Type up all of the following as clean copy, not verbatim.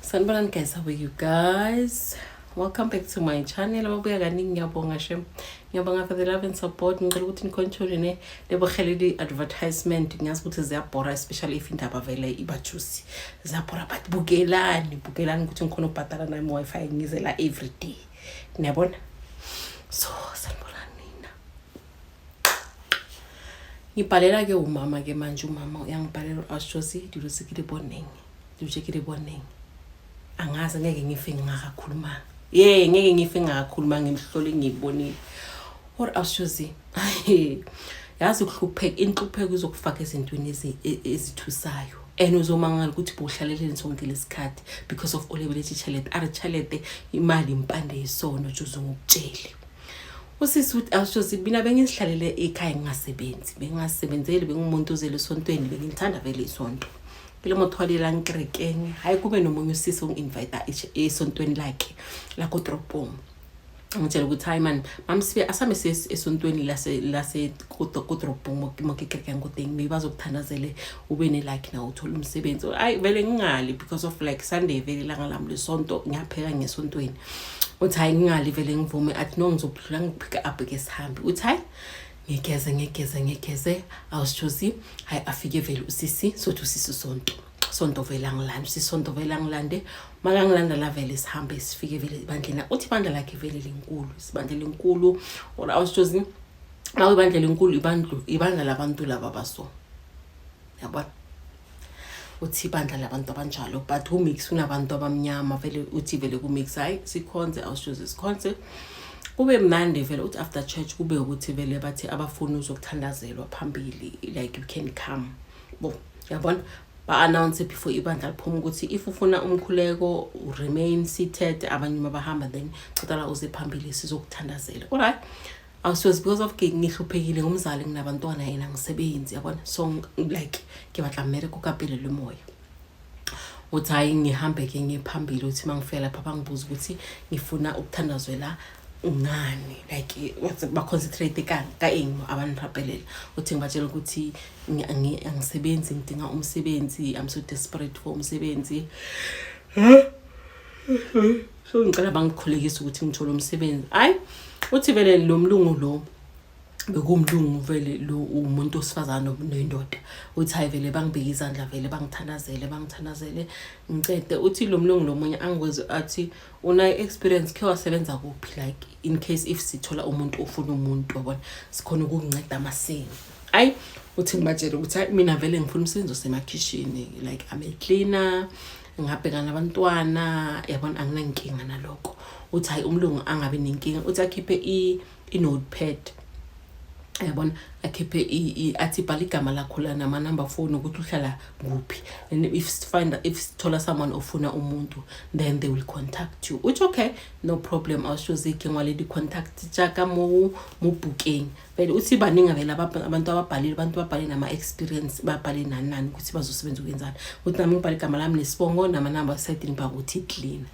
Sanibonani guys, how are you guys? Welcome back to my channel. Ababuya kaningi ngiyabonga shem. Ngiyabonga for the love and support. Ngicela ukuthi nicontrol ne lebohele di advertisement. Ngiyazi ukuthi ziyabhora especially if indaba vele iba juicy. Ziyabhora but bukelani, bukelani ukuthi ngikhona ukubhadala nami Wi-Fi ngizela every day. Niyabona? So sanibonani nina. Ngibhalela ke umama ke manje umama uyangibhalela ashosi dilo tse ke di boneng. Dilo tse ke di boneng. Angazi ngeke ngife ngingakakhulumanga. Ye ngeke ngife ngingakakhulumanga imihlolo engiyibonile. Or awushozi. Yazi ukuhlupheka inhlupheko izokufaka ezintweni ezithusayo. And uzomangala ukuthi bowuhlaleleni sonke lesikhathi because of olebelethi chelete. Are chelete imali impande yesono juze ngokutshele. Usisi uthi awushozi mina bengizihlalele ekhaya ngingasebenzi. Bengingasebenzeli bengumuntu ozele esontweni bengilithanda vele isonto. Ke le motho wa dielang kerekeng hayi kube nomunye usisi ongi-invite esontweni lakhe la kotoropong ngitshela ukuthi hayi mani mamsibe asame siye esontweni lase kotoropong mo ke kerekang ko teng mme bazokuthandazele ube nelakhi nawe uthole umsebenzi. Hayi vele ngingali because of like Sunday vele ilanga lami lesonto ngiyapheka ngesontweni. Uthi hayi ngingali vele ngivume athi no ngizokudlula ngiphike up ke sihambe. Uthi hayi ngigeze ngigeze ngigeze awusitshozi hayi afike vele usisi sothi usisi sonto sonto vele angilande usisi sonto vele angilande makangilanda la vele sihambe sifike vele ebandleni. Uthi ibandla lakhe vele linkulu, isibandla linkulu or awusitshozi nawe ibandla linkulu ibandlu ibandla labantu laba baso yabona. Uthi ibandla labantu abanjalo but kumix kunabantu abamnyama vele. Uthi vele kumix hayi sikhonze awusitshozi sikhonze kube mnandi vele. Uthi after church kube ukuthi vele bathi abafuni uzokuthandazelwa phambili like you can come bo yabona ba-announce before ibandla liphuma ukuthi if ufuna umkhuleko remain seated abanye uma bahamba then cela uze phambili sizokuthandazela. Alright awusiyozi because of ngihluphekile ngumzali nginabantwana yena ngisebenzi yabona so like ke batla mmereko ka pele le moya. Uthi hayi ngihambe ke ngiye phambili. Uthi uma ngifika lapha bangibuza ukuthi ngifuna ukuthandazwela ngani like ba-concentrate ka eng abanirapelela. Uthi ngibatshela ukuthi angisebenzi ngidinga umsebenzi, I'm so desperate for umsebenzi so ngicela bangikhulekise ukuthi ngithole umsebenzi. Hayi uthi vele lo mlungu lo bekumlungu vele lo umuntu osifazane noyindoda. Uthi hayi vele bangibeke izandla vele bangithandazele bangithandazele ngicede. Uthi lo mlungu lo munye angikwazi athi unayo experience khe wasebenza kuphi like in case if sithola umuntu ofuna umuntu wabona sikhona ukukunceda masinya. Ayi uthi ngibatshele ukuthi hayi mina vele ngifuna umsebenzi osemakhishini like I'm a cleaner ngabheka nabantwana yabona anginankinga nalokho. Uthi hayi umlungu angabi nenkinga. Uthi akhiphe i-notepad yabona akhiphe athi bhala igama lakho la nama-number phone ukuthi uhlala kuphi and if find if sithola someone ofuna umuntu then they will contact you. Uthi okay no problem awushozi ke ngwale di-contact tša mo mo bukeng vele. Uthi baningi vele abantu ababhalile abantu babhale nama-experience babhale nani nani ukuthi bazosebenza ukwenzani. Uthi nami ngibhale igama lami nesibongo namanamba esayidini bakuthi clean.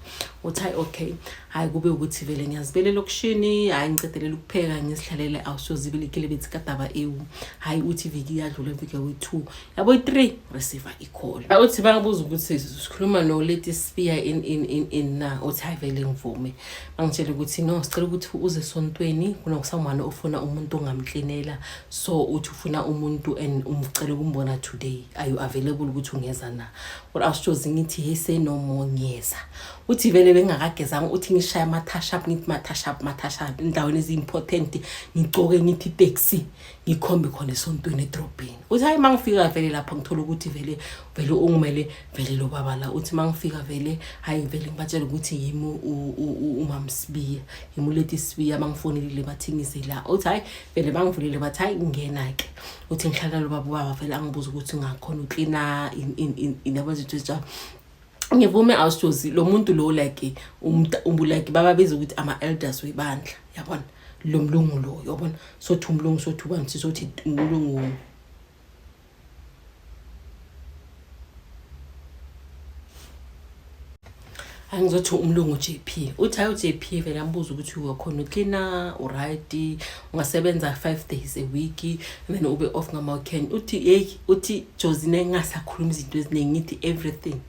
Uthi hayi okay hayi kube ukuthi vele ngiyazibela elokishini hayi ngicedelela ukupheka ngizihlalele awushozibelikile bethi kadaba ewu. Hayi uthi iviki iyadlula iviki yawu-two yabo i-three receiver i-call. Uthi bangibuza ukuthi sikhuluma no-Lady Spear in in in in na. Uthi hayi vele ngivume bangitshele ukuthi no sicela ukuthi uze esontweni kunosomeone ofuna umuntu ongamklinela so uthi ufuna umuntu and umcela ukumbona today, are you available ukuthi ungeza na? Or awusitshozi ngithi hey say no more ngiyeza. Uthi vele bengakagezanga uthi ngishaya ama-touch up ngithi ma-touch up ma-touch up endaweni ezi-important ngigcoke ngithi taxi ngikhombe khona esontweni edrobheni. Uthi hayi uma ngifika vele lapha ngithola ukuthi vele vele ungimele vele lo baba la. Uthi uma ngifika vele hayi vele ngibatshela ukuthi yimi umamsibiya yimi uLady Sibiya bangifonelile bathi ngize la. Uthi hayi vele bangivulele bathi hayi ngena-ke. Uthi ngihlala lo baba ubaba vele angibuza ukuthi ngakhona uklina yabo izinto ezinjalo. Ngivume awusitshozi lo muntu lo like like bababiza ukuthi ama-elders webandla yabona lo mlungu lo yabona sothi umlungu sothi ubani sizothi umlungu Angizothi umlungu JP. Uthi hayi, uJP vele ambuza ukuthi uyakhona uklina, uright, ungasebenza 5 days a week and then ube off ngama-weekend. Uthi hey, uthi Josine, ngingasakhuluma izinto eziningi, ngithi everything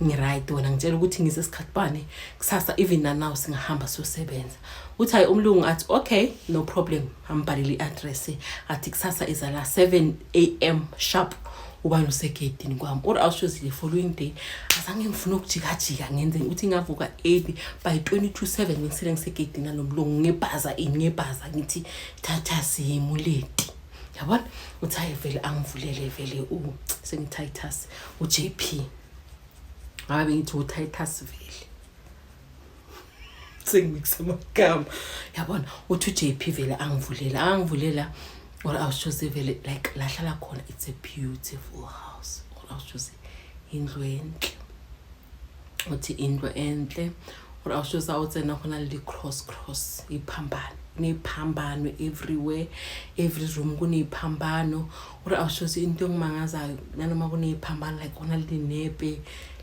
ngi-right, wena ngitshela ukuthi ngisesikhathi bani kusasa, even nanaw singahamba siyosebenza. Uthi hayi, umlungu athi okay, no problem, ambhalele i-address, athi kusasa izala 7 a.m. sharp, ubani usegedini kwami. Or awushozi, the following day azange ngifuna ukujikajika, ngenze uthi ngavuka early, by 20 to 7 ngisele ngisegedini nalomlungu, ngebhaza ini, ngebhaza, ngithi thatha simuleti, yabona. Uthi hayi vele angivulele vele u sengi-Titus u-JP, ngabe ngithi u-Titus vele, sengimikisa amagama, yabona. Uthi u-JP vele angivulela, angivulela, or awushoze vele like lahlala khona, it's a beautiful house, or awushoze indlu enhle. Uthi indlu enhle, or awushoze awutsena go na le di-cross cross, iphambano, kuneyiphambano everywhere, every room kuneyiphambano. Or awushoze into engimangazayo, nanoma kuneyiphambano, like go na le dinepe,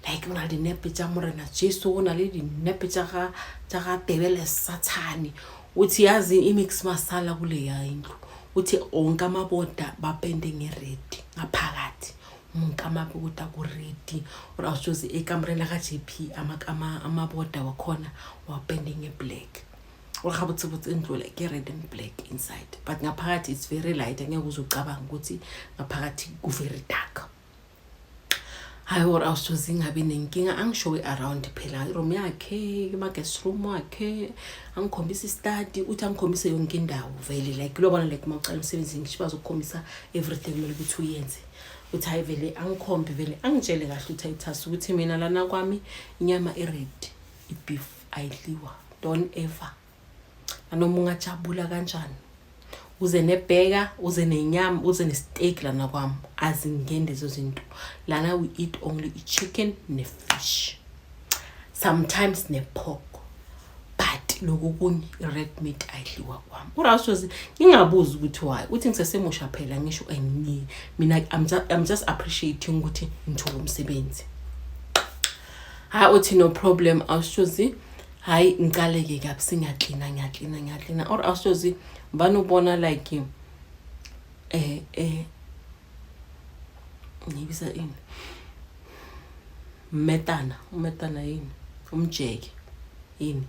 like go na le dinepe tša Morena Jesu, go na le dinepe tša ga tebele Sathane. Uthi yazi i-mix masala kuleya indlu. Uthi onke amaboda bapende nge-red ngaphakathi, wonke amaboda ku-red. Or awushozi ekamereni laka-JP amaboda wakhona wapende nge-black. Or gabotsebotse indlu like i-red and black inside, but ngaphakathi it's very light, angeke uze ucabanga ukuthi ngaphakathi ku-very dark. Hayi, or awusoze ingabi nenkinga, angishowe around phela iroom yakhe, ama-guest room wakhe, angikhombisa istadi. Uthi angikhombise yonke indawo vele, like lobona, like uma ucala emsebenzini ngisho bazokukhombisa everything kumele ukuthi uyenze. Uthi hayi vele angikhombe vele, angitshele kahle uthi ayithasi ukuthi mina lana kwami inyama i-red, i-beef ayidliwa, don't ever, nanoma ungajabula kanjani, uze nebheka, uze nenyama, uze ne-steak, lana kwami azingeni lezo zinto. Lana we eat only i-chicken ne-fish, sometimes ne-pork, but lokhu kunye i-red meat ayidliwa kwami. Urashozi ngingabuzi ukuthi why. Uthi ngisesemusha phela, ngisho and mina I'm just appreciating ukuthi ngithole umsebenzi. Hayi, uthi no problem, awushozi hayi ngicale-ke kabi, singiyaklina, ngiyaklina, ngiyaklina. Or awushozi banubona like ngibisa ini, metana, umetana yini, umjeke yini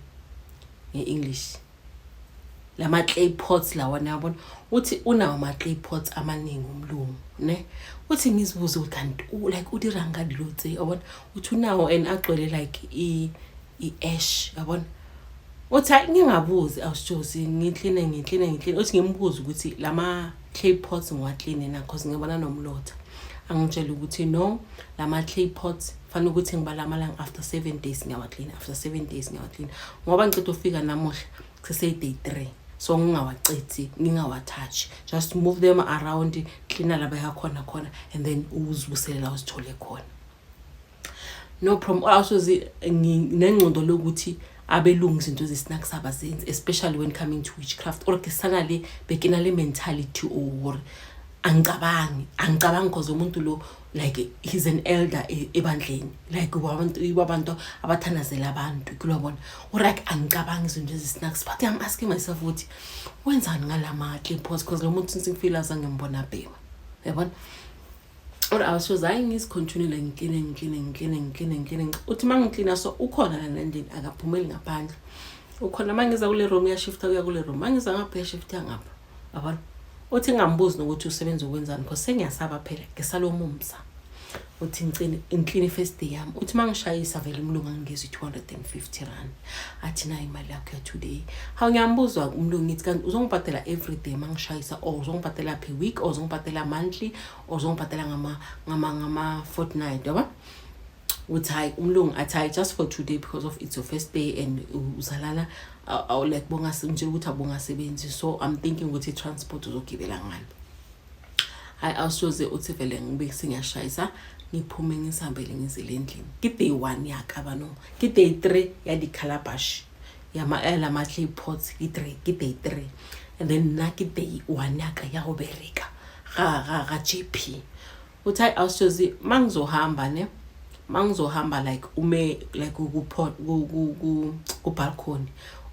nge-English, lama clay pots lawa, yabona. Uthi unawo ama clay pots amaningi umlungu ne. Uthi ngizibuze ukuthi kanti like o dirang ka dilo tse, yabona. Uthi unawo and agcwele like i-ash, yabona. Uthi hayi ngingabuzi, awusitshozi, ngikline, ngikline, ngikline. Uthi ngimbuze ukuthi lama clay pots ngiwakline na, cause ngibona nomlotha. Angitshela ukuthi no, lama clay pots fanele ukuthi ngibala amalanga, after 7 days ngiyawaklina, after 7 days ngiyawaklina, ngoba ngiceda ufika namuhla, kusese-day 3, so ngingawacethi, ngingawatouch, just move them around, cleana la bayakhona khona and then uzibusele la uzithole khona. No problem. Also nengcondo lokuthi abelungu izinto ezisinakisa abazenzi, especially when coming to witchcraft, or ke sana le bekena le mentality or angicabangi, angicabangi, cause umuntu lo like he's an elder ebandleni, like wabantu abathandazela abantu kulobona. Like angicabangi izinto ezisinakisa, but I'm asking myself ukuthi wenzani ngalama clay pots, because lo muntu since ngifila azange ngibona bhema, yabona. Or awushoza hayi ngizicontinuele, ngikline, ngikline, ngikline, ngikline, ngikline. Uthi uma ngiklina so ukhona lana endlini, akaphumeli ngaphandle, ukhona. Uma ngiza kule room uyashifta kuya kule room, uma ngiza ngapha uyashifta ngapha, yabona. Uthi ngingambuzi nokuthi usebenza ukwenzani, because sengiyasaba phela ngesalomumsa. Uthi ngicine ngikline first day yami. Uthi uma ngishayisa vele umlungu angingezwe R250, athi nayo imali yakho ya today. Hawu, ngiyambuzwa umlungu, ngithi kanti uzongibhadela every day uma ngishayisa, or uzongibhadela per week, or uzongibhadela monthly, or uzongibhadela ngama fortnight, yabo? Uthi hayi umlungu athi hayi, just for today, because of it's your first day and uzalana like bongase ukuthi abongasebenzi, so I'm thinking ukuthi i-transport uzogibela ngani. Hayi, awusoze, uthi vele ngibe sengiyashayisa, ngiphume, ngisihambele, ngizele endlini. Ke day one yaka bano, ke day three ya di-calabash, yalama clay pots, ke three, ke day three, and then nna ke day one yaka ya go bereka ga JP. Uthi hayi awusoze, mangizohamba ne, Mangizohamba, like ume like ku balcony,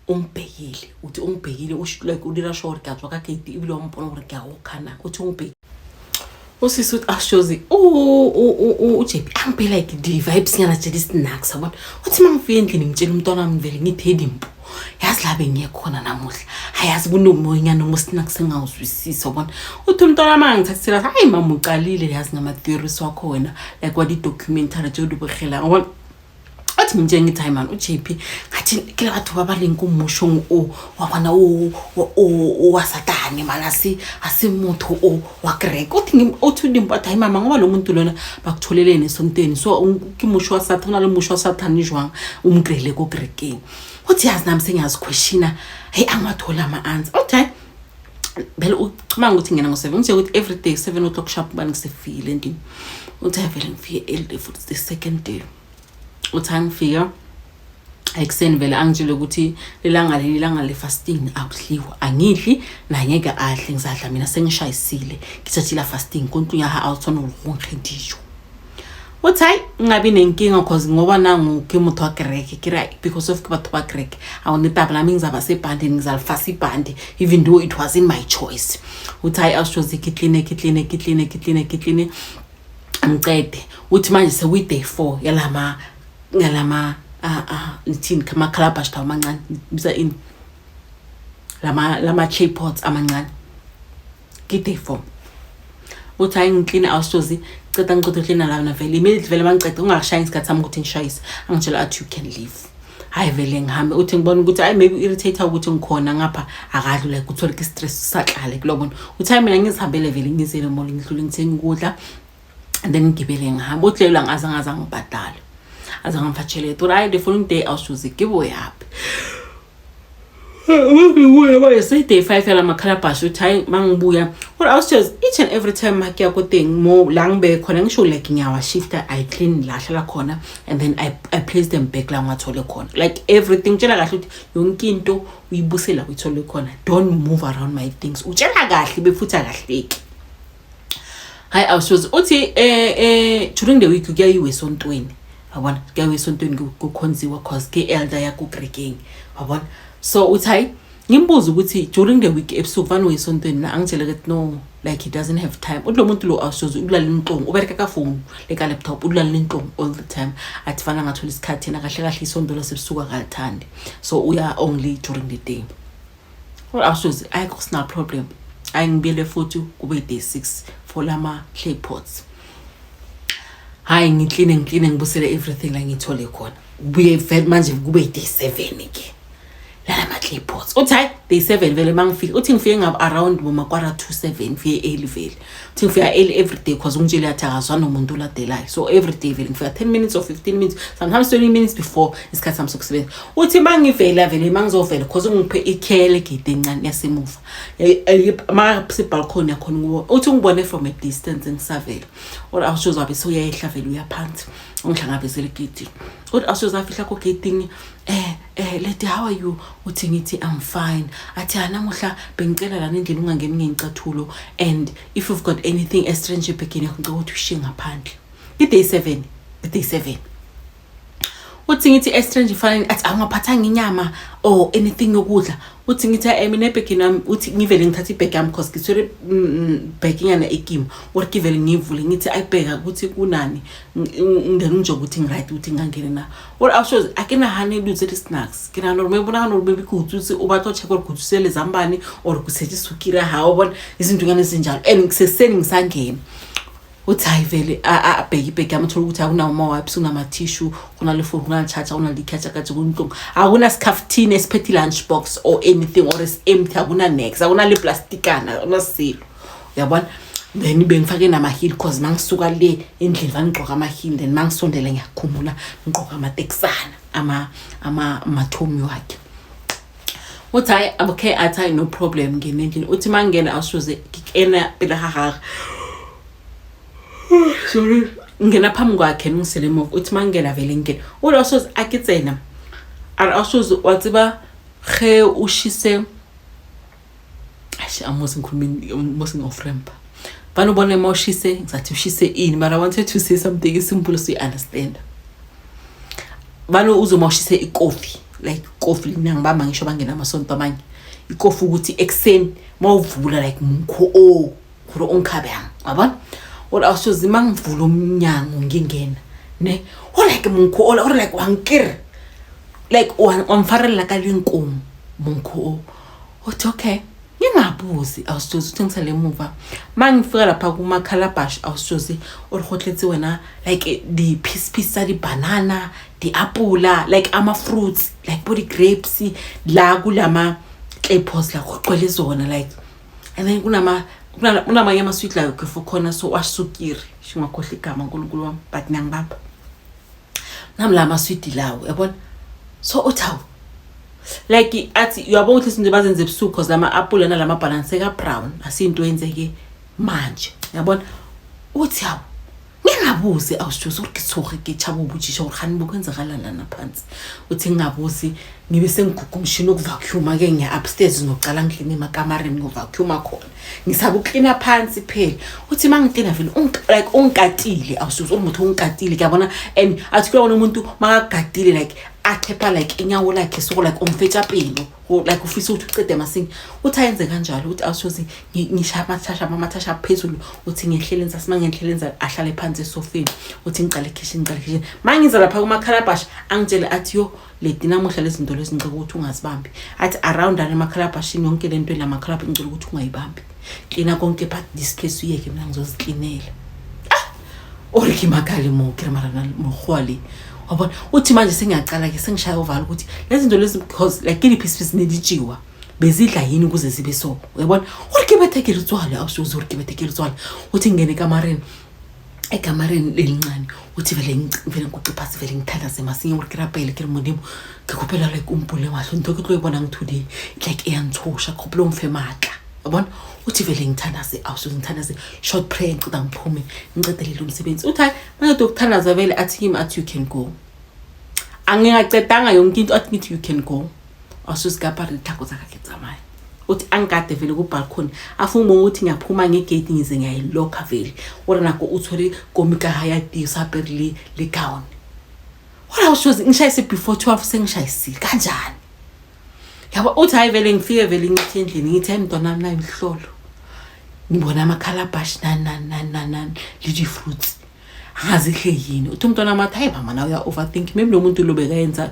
ungibhekile. Uthi ungibhekile, like o dira sure gore ke a tswa ka gate, ebile wa mpona gore ke a go na. Uthi ungibhekile usisi. Uthi ashozi uJP angiphe like di-vibes nyana nje, di-snacks, yabona. Uthi uma ngifika endlini, ngitshela umntwana wami vele, ngithi, "Hey Dimpo, yazi la bengiye khona namuhla, hayazi kunomoyanyana omo-snacks engawuzwisisi," yabona. Uthi umntwana wami angithathisela, "Hayi mama, ucalile yazi ngama-theories wakho wena, like wa di-documentary tse o di bogelang," yabona. Athi ngimtshela, ngithi, "Hayi mani, u-JP ngathi ke le batho ba ba leng ko mmušong o wa bona o wa Satane mane, ase motho o wa kereke." Uthi uDimpo athi, "Hayi mama, ngoba lo muntu lona bakutholeleni esontweni, so ke mmušo wa Satane, o na le mmušo wa Satane jwang o mkreile ko kerekeng?" Uthi, "Yazi nami sengiyaziquestiona, heyi, angiwatholi ama-answer." Uthi, "Hayi vele, ucabanga ukuthi ngena ngo-7, ngitshela ukuthi every day 7 o'clock sharp ubani ngisefikile endlini." Uthi, "Hayi vele, ngifike early futhi the second day." Uthi angifika ekuseni vele, angitshele ukuthi lelanga leli ilanga le-fasting, akudliwa, angidli, nangeke adle, ngizadla mina sengishayisile, ngithathile fasting ko ntlong ya ha a tshwana gore go nkge dijo. Uthi, "Hayi, ngingabi nenkinga, cause ngoba nangu ke motho wa kereke." Ke re, "Because of ke batho ba kereke, awunetaba nami ngizaba sebhandeni, ngizalifasa ibhande, even though it wasn't my choice." Uthi, "Hayi, awushoze, ke clean, ke clean, ke clean, ke clean, ke clean, ngicede." Uthi manje sekuyi-day 4 yalama ngithini, ama-calabash lawa amancane, biza ini, lama clay pots amancane, ki-day 4. Uthi, "Hayi, ngiclean, awushozi, ceda, ngiceda uklina lana vele immediately vele mangiceda, ungashayi isikhathi sami ukuthi ngishayise, angitshela athi, 'You can leave.' Hayi vele, ngihambe." Uthi, "Ngibona ukuthi hayi, maybe irritate ukuthi ngikhona ngapha, akadli, like uthole ke-stress sahlale kulobona." Uthi, "Hayi, mina ngizihambele vele, ngizele mall, ngidlule ngithenga ukudla and then ngigibele ngihambe." Uthi lelo langa azange azangibhadala, azange ngiphatshelete. Uthi, "Hayi, the following day, awushuze ke boyaphi, ngibuya manje seyi-day 5 yala makhalabhashi." Uthi, "Hayi, mangibuya," uthi, "awusitshezi, each and every time makuya koteng mo la ngibeke khona, ngisho like ngiyawashifta, I clean la hlala khona and then I place them back la ngiwathole khona, like everything." Utshela kahle ukuthi yonke into uyibusela uyithole khona, "Don't move around my things." Utshela kahle befuthi akahleki. Hayi, awushozi, uthi during the week kuyayiwe esontweni, yabona, kuyayiwe esontweni, kukhonziwa, cause ke elder yakukerekeng, yabona. So uthi, "Hayi, ngimbuza ukuthi during the week ebusuku vane uyesontweni na?" Angitshele ukuthi no, like he doesn't have time. Uthi lo muntu lo, awushozi, ukulalela inhlongo, ubereka ka phone le ka laptop, ukulalela inhlongo all the time. Athi fana ngathola isikhathi yena, kahle kahle isonto lasebusuku akalithandi, so uya only during the day. Well, awushozi, ayikho, sina problem. Ayingibiyele futhi kube day 6 for lama clay pots. Hayi, ngicleane, ngicleane, ngibusele everything la ngithole khona, kubuye vele manje kube day 7 ke lala ma-clay pots. Uthi, hayi, day 7 vele mangifika, uthi ngifike ngab around boma 6:45, ngifike early vele. Uthi ngifika early every day cause ungitshele yathi akazwani nomuntu oladelayo, so every day vele ngifika 10 minutes or 15 minutes, sometimes 20 minutes before isikhathi sami sokusebenza. Uthi mangivela vele, mangizovela, cause ungiphe ikhele gate encane yasemuva makase-balcony yakhona ukubona. Uthi ungibone from a distance ngisavela, or awushoza wabe sewuyayehla vele, uyaphansi, ungihlangabezele egeyidini. Uthi awushoza afihla ko-geyidini, "Lady, how are you?" Uthi ngithi, "I'm fine." Athi, "Ha, namuhla bengicela lana endlini ungangeni ngey'cathulo, and if you've got anything estrange ebhegini yakho, ngicela ukuthi ushiye ngaphandle." I-day 7, i-day 7. Uthi ngithi, "Estrange fine?" Athi, "Awungaphathanga inyama or anything yokudla." Uthi ngithi, "Mina ebhegini wami," uthi, "ngivele ngithathe ibhegi yami, cause ngithwele bheginyana ekimi, or ngivele ngiyivule, ngithi ayibheka ukuthi kunani, then nje ukuthi ngiright ukuthi ngingangene na." Or awushozi a ke nagane dilo tse di-snacks, ke nagana gore maybe o nagana gore maybe ke utswitse, o batla go check gore ke utswitse lezambane or ke tshetse sukiri ha o bona izintonyana ezinjalo, and ngiseseni ngisangena. Uthi, hayi vele, abheke ibhegi yami, athole ukuthi akunawo ama-wipes, kunama-tissue, go na le phone, go na le charger, go na le di-catcher ko ntlong, akuna sikhafuthini esiphethe i-lunch box or anything, or is-empty, akuna nex, akuna le plastikana, akuna silo, uyabona. Then bengifake nama-heel, cause mangisuka le endlini vane ngigqoka ama-heel, then mangisondela ngiyakhumula, ngigqoka amatekisana, amathomi wakhe. Uthi, hayi, okay. Athi, "Hayi, no problem." Ngene endlini. Uthi mangingena, awushoze, ngikena pele ga gagwe, sorry, ngena phambi kwakhe, ngisele emuva. Uthi mangingena vele, ngingena, uthi awushoze a ke tsena, a re, "Awushoze, wa tseba ge o shise." Eish, amose ngikhuluma mose ngi-off ramp. Vane ubone uma ushise, ngizathi ushise ini, but I wanted to say something simple so you understand. Vane uzwe uma ushise ikofi, like ikofi nangibamba ngisho bangena amasonto amanye. Ikofi ukuthi ekuseni mawuvula like mukho o gore o nkhabang, wabona? Or awusoze mangivula umnyango ngingena, ne? O like monkgo ola, or like wankir. Like wamfarela ka lenkomo monkgo o. Uthi okay, ngingabuzi awusoze uthi ngisale emuva. Mangifika lapha kuma-calabash awusoze or gotletse wena like di-piece piece tsa di-banana, di-apula, like ama-fruits, like bo di-grapes la kulama clay pots la kugcwele zona like and then kunama kunamanye ama-sweet la for khona so wasukiri shingakhohlwa igama nkulunkulu wami but ngiyangibamba nami la maswidi lawo yabona so uthi hawu like athi uyabona ukuthi izinto bazenze ebusuku cause lama-apula nalama-banana seka-brown asinto eyenzeke manje yabona uthi hawu ngingabuzi awusitshozi gore ke tshoge ke tšhaba o botsiša gore gane bokwenzakalani lana phansi uthi ngingabuzi ngibe sengiguga umshini wokuvacuuma ke ngiya upstairs ngiyocala ngikline emakamareni ngiyovacuuma khona ngisaba uklina phansi phela uthi uma ngiklina vele like ungikatile awusuze umuthi ungikatile kuyabona and athi kuyabona umuntu makagadile like athepha like inyawo lakhe so like umfetsha pelo like ufisa ukuthi ucede masinya uthi ayenze kanjalo uthi awusozi ngishaya amathasha amathasha phezulu uthi ngehlele enzasi uma ngehlele enzasi ahlale phansi esofeni uthi ngicale ekhishini ngicale ekhishini uma ngiza lapha kumakhalabhashi angitshele athi yo leti namuhla lezi zinto lezi ngicela ukuthi ungazibambi athi around lana emakhalabhashini yonke le nto elamakhalabha ngicela ukuthi ungayibambi klina konke but this place uyeke mina ngizoziklinela ah ore ke makale mo ke re mara mokgwa le wabona uthi manje sengiyacala ke sengishaya uvalo ukuthi lezi zinto lezi because like ke di-piece neditshiwa bezidla yini ukuze zibe so uyabona uri ke bethe ke letswalo awusoze uri ke bethe ke letswalo uthi ngingene ekamareni ekamareni lelincane uthi vele vele ngiguqe phasi vele ngithandaze masinya uri ke rapele ke re modimo ke kgopela like o mpule mahlo ntho ke tlo e bonang today like e ya ntshosha kgopela o mfe maatla yabona uthi vele ngithandaze awusoze ngithandaze short prayer ngiceda ngiphume ngicedelele umsebenzi uthi hayi manje ukuthandaza vele athi kimi athi you can go angingacedanga yonke into athi ngithi you can go awusoze kapara ditlhako tsa ka ke tsamaya uthi angikade vele ku-balcony afuna ukubona ukuthi ngiyaphuma ngegate ngize ngiyayilokha vele ore nako o tshwere komi ka ga ya tee sa apere le le gown ore awushozi ngishayise before 12 sengishayisile kanjani yabo uthi hayi vele ngifike vele ngithi endlini ngithi hayi mntwana wami nayo imhlolo ngibona amakhalabhashi nani nani nani nani nani le di-fruits angazihle yini uthi umntwana wami athi hayi mama nawe uya-overthink maybe lo muntu lo bekayenza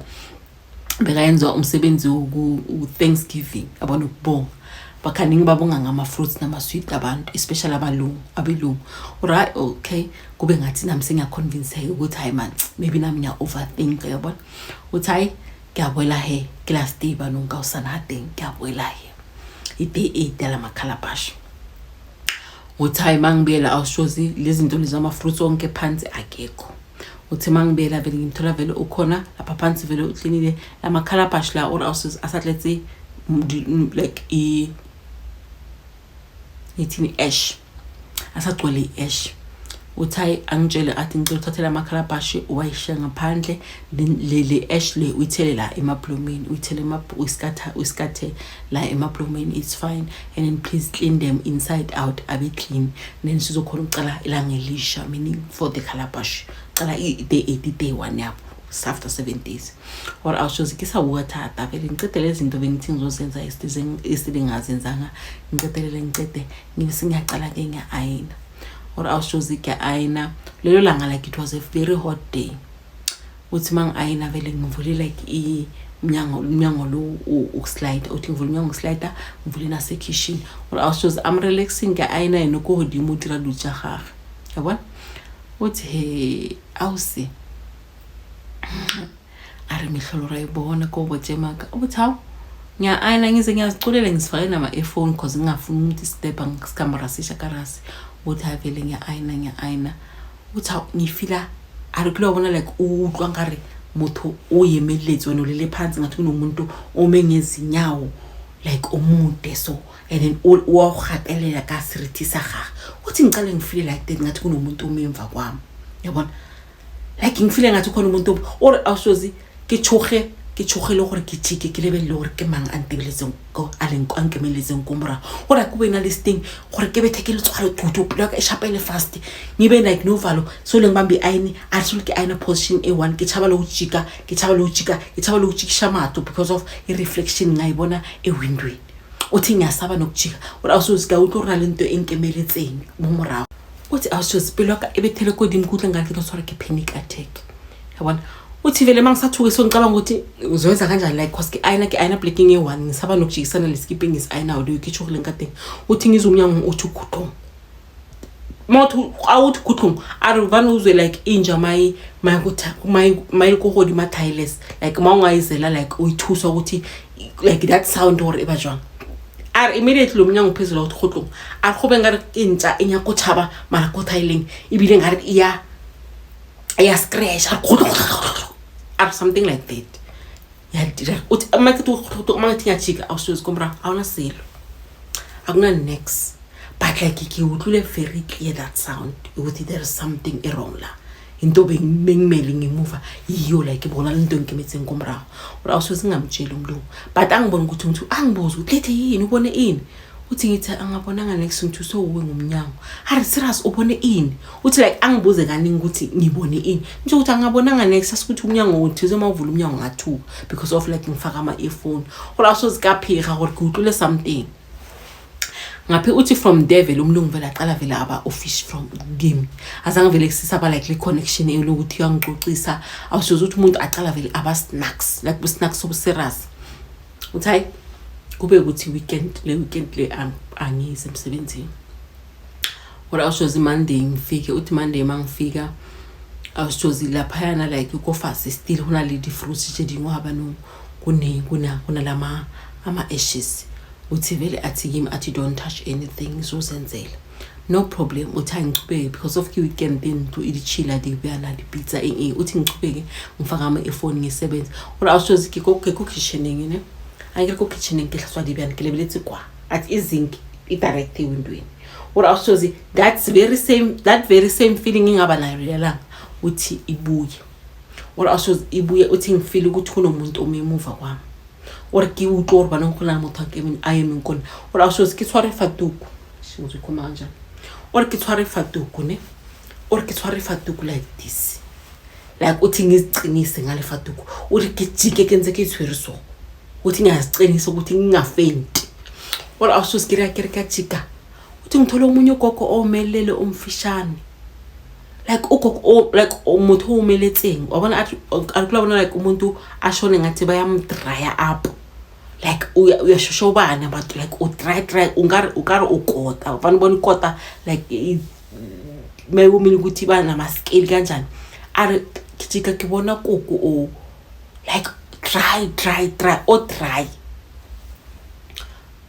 bekayenza umsebenzi woku-thanksgiving yabona ukubonga bakhaningi babonga ngama-fruits nama-sweet abantu especially abalungu abelungu right okay kube ngathi nami sengiyaconvinceka ukuthi hayi man maybe nami ngiya-overthink yabona uthi hayi ke a boela he ke last day banong ka osana ha teng ke a boela he i-day 8 yala makhalabash uthi hayi mangibuyela awushozi lezi zinto lezi ama-fruits onke phansi akekho uthi mangibuyela vele ngimthola vele ukhona lapha phansi vele uklinile lamakhalabash la or asatletse like ngithini ash asagcwele i-ash uthi hayi angitshele athi ngicela uthathele amakhalabhashi uwayishiya ngaphandle le le ash le uyithele la emablomini uyithele uyisikatha uyisikathe la emablomini it's fine and then please clean them inside out abe clean then sizokhona ukucala ilanga elisha meaning for the calabash cala i-day 8 day 1 yabo after 7 days or awushozi ke sa bua thata vele ngicede lezi zinto bengithi ngizozenza yesterday ngazenzanga ngicedelele ngicede ngibe sengiyacala ke ngiya-ayina or awushozi ngiya-ayina lelo langa like it was a very hot day uthi uma ngi-ayina vele ngivule like umnyango umnyango lo ukuslide uthi ngivule umnyango uslide ngivule nasekhishini or awushozi I'm relaxing ngiya-ayina yena ko godimo o dira dilo tša gage yabona uthi he awusi a re mehlolo ra e bona ko botse maka uthi hawu ngiya-ayina ngize ngiyaziculela ngizifake nama-earphone cause ngingafuni umuntu istepha sikamrasisha karasi uthi hayi vele ngiya-ayina ngiya-ayina uthi hawu ngifila a re kile wa bona like o utlwa nkare motho o emeletse wena olele phansi ngathi kunomuntu ome ngezinyawo like omude so and then wa go gatelela ka seriti sa gage uthi ngicale ngifile like that ngathi kunomuntu ome emva kwami yabona like ngifile ngathi khona umuntu or awushozi ke tshoge Ke tshogile gore ke jike ke lebelele gore ke mang a ntebeletseng ko a leng a nkemeletseng ko morago, gore a ke bena le sting gore ke bethe ke letswalo tutu, pelo ya ka e shapele fast, ngibe like novalo. So leng bambe ayine a re sole ke ayina position e one, ke tshaba le go jika, ke tshaba le go jika, ke tshaba le go jikisha matlo because of i-reflection ngayibona ewindweni. Uthi ngiyasaba nokujika, ore awusozi ka utlwe gore na le nto e nkemeletseng mo morago. Uthi awusozi pelo ya ka e bethele kodimo, ke utlwe nkare ke tlo tshwarwa ke panic attack, yabona. Uthi vele uma ngisathuke so ngicabanga ukuthi uzoyenza kanjani, like cause ke ayina, ke ayina blacking e-one, ngisaba nokujikisana leskipa engisi-ayinayo leyo kitsho kule nkateng. Uthi ngizwe umnyango uthi khutlung, mawuthi awuthi khutlung, a re vane uzwe like inja mayi mayi ko godimo tiles, like ma ungayizela, like uyithuswa ukuthi like that sound gore e ba jwang. A re immediately lo mnyango phezulu awuthi khutlung, a re gobe nkare ke ntša e nyako tšhaba mara ko tileng, ebile nkare iya ya scratch, a re a re something like that ya dira. Uthi makithi mangithi ngiyajika, awusozi komra awuna selo, akuna next, but like ke utlwile very clear that sound ukuthi there is something wrong la, into bengimele ngemuva yiyo, like bona le nto engikemetseng komrago. Ore awusoze ngingamtsheli umlungu, but angiboni ukuthi ngithi angibuze ukuthi lethe yini, ubone ini. Uthi ngithi angabonanga next, ngithi usowuwe ngomnyango. A re serious, ubone ini? Uthi like angibuze kaningi ukuthi ngibone ini, ngisho ukuthi angabonanga next, asikuthi umnyango uthize uma uvula umnyango ngathuka because of like ngifaka ama-earphone, gore awusoze kaphika gore ke utlwile something ngaphi. Uthi from there vele umlungu vele aqala vele aba offish from kimi, azange vele kusisaba like le connection elokuthi uyangicocisa. Awusoze ukuthi umuntu aqala vele aba snacks, like bu-snacks obu-serious. Uthi hayi, kube ukuthi weekend le, weekend le angizi emsebenzini, kodwa awushozi Monday ngifike. Uthi Monday mangifika, awushozi laphayana like kofasi still go na le di-fruits tse dingwe ga banong kune kuna kunalama ama-ashes. Uthi vele athi kimi, athi don't touch anything, ngizozenzela, no problem. Uthi angichubeke because of ke-weekend, ntlo e ditšhila, dibjana, dipitsa, eng eng. Uthi ngichubeke ngifake ama-earphone ngisebenze. Ore awushozi ke ko kitcheneng ne, a ke re ko kitcheneng ke hlatswa dibjana, ke lebeletse kwa, athi i-zinc i-direct ewindweni. Ore awushozi that very same feeling engaba nayo lelanga, uthi ibuye. Ore awushozi ibuye, uthi ngifile ukuthi kunomuntu ome emuva kwami, ore ke utlwe gore banong go na le motho a emeng kone. Ore awushozi ke tshware fatuku, ngizoyikhuluma kanjani, ore ke tshware fatuku ne, ore ke tshware fatuku like this, like uthi ngiziqinise ngale fatuku. Uthi ke jike ke ntse ke tshwere so, uthi ngiyaziqinisa ukuthi ngingafenti. Ore awusozi ke re ke re ka jika, uthi ngithole omunye ugogo omelele omfishane, like ugogo like umuntu omeletseng, wabona, athi akulabona like umuntu ashone ngathi bayamdraya up, like uyashoshobana, but like u-dry dry, ungari ukari ukota, ufana ubona ikota, like maybe ukuthi ba namaskeli kanjani. A re ke jika ke bona koko o like dry dry dry o dry.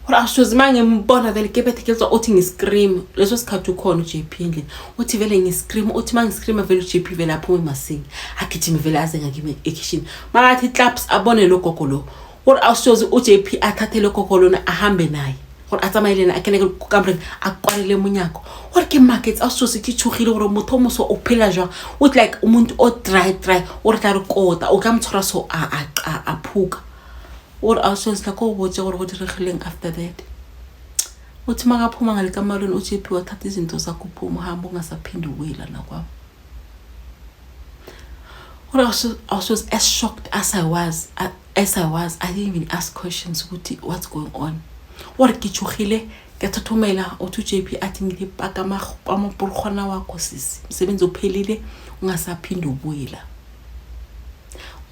Gore awushozi uma ngimbona vele ke bethe ke tswa, uthi ngiscream. Leso sikhathi ukhona u-JP endlini. Uthi vele ngiscream, uthi uma ngiscreama vele u-JP vele aphume masinga, agijime vele aze ngakimi ekhishini. Makathi claps abone lo gogo lo. Gore awushozi u-JP athathe lo gogo lona ahambe naye, gore a tsamaye le ena, a kene ko kamoreng, a kwalele monyako. Gore ke markets, awushozi ke tshogile gore motho o moso o phela jwang. Uthi like umuntu o dry dry, o re tla re kota o ka mo tshwara so a phuka. Ore awushozi la ko botse gore go diregileng after that. Uthi makaphuma ngale kamalweni u-JP wathatha izinto zakho, uphuma uhambe, ungasaphinde ubuye lana kwami. Ore I was as shocked as I was, I didn't even ask questions ukuthi what's going on. Ore ke tshogile, ke thothomela. Uthi u-JP athi ngilipaka amabhulukghwana wakho sisi, umsebenzi uphelile, ungasaphinde ubuye la.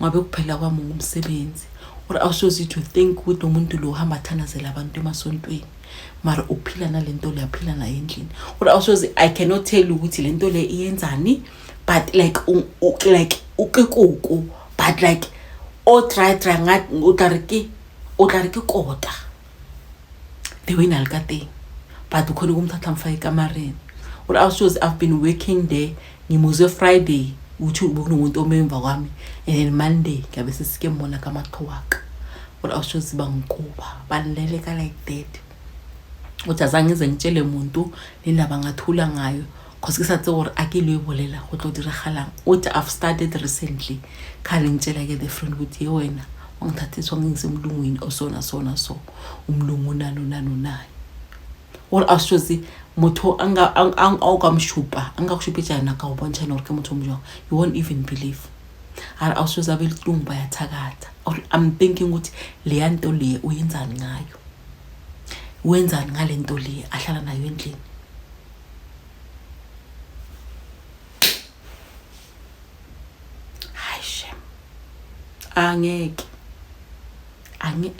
Ngabe kuphela kwami ngumsebenzi. Or awushozi to think ukuthi lo muntu lo uhamba athandazela abantu emasontweni, mara uphila nalento le, aphila nayo endlini. Or awushozi I cannot tell you ukuthi lento le iyenzani, but like like ukekuku, but like o dry dry, ngathi o tla re ke kota the way nale ka teng, but ukhona ukumthatha mfake ekamareni. Or awushozi I've been working there, ngimuzwe Friday ukuthi bekunomuntu ome emva kwami, and then Monday ngabe sesike mbona kamatho waka. Or awushozi bangikuba banileleka like that. Uthi azange ngize ngitshele muntu le ndaba, ngathula ngayo cause ke sa tse gore a ke lo e bolela go tlo diragalang. Uthi I've started recently khale ngitshela ke the friend ukuthi ye wena. Wangithathisa wangingisa emlungwini osona sona so. Umlungu nani nani nani. Gore ausi motho a nka o ka mo šupa a nka go šupetša yena ka go bontšha yena gore ke motho o mo jwang you won't even believe a re ausi abelungu bayathakatha I'm thinking ukuthi leya nto le uyenzani ngayo wenzani ngale nto le ahlala nayo endlini hayi shem angeke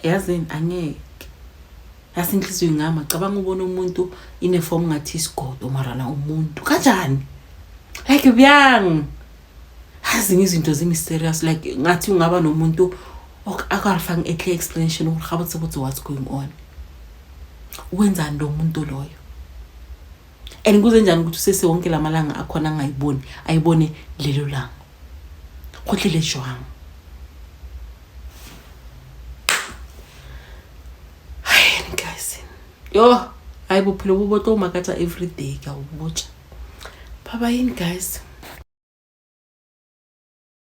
yazini angeke Yazi inhliziyo ingama cabanga ubona umuntu ineform ngathi isigodo mara na umuntu kanjani like byang azinye izinto zi-mysterious like ngathi ungaba nomuntu akarifang a clear explanation ukuthi gabotse botse what's going on wenzani lo muntu loyo and kuze njani ukuthi usese wonke lamalanga akhona angayiboni ayibone lelo langa go tlile jwang Hayi guys. Yo, hayi bophelo bo bo tlo makatsa every day ka o botša. Bye bye guys.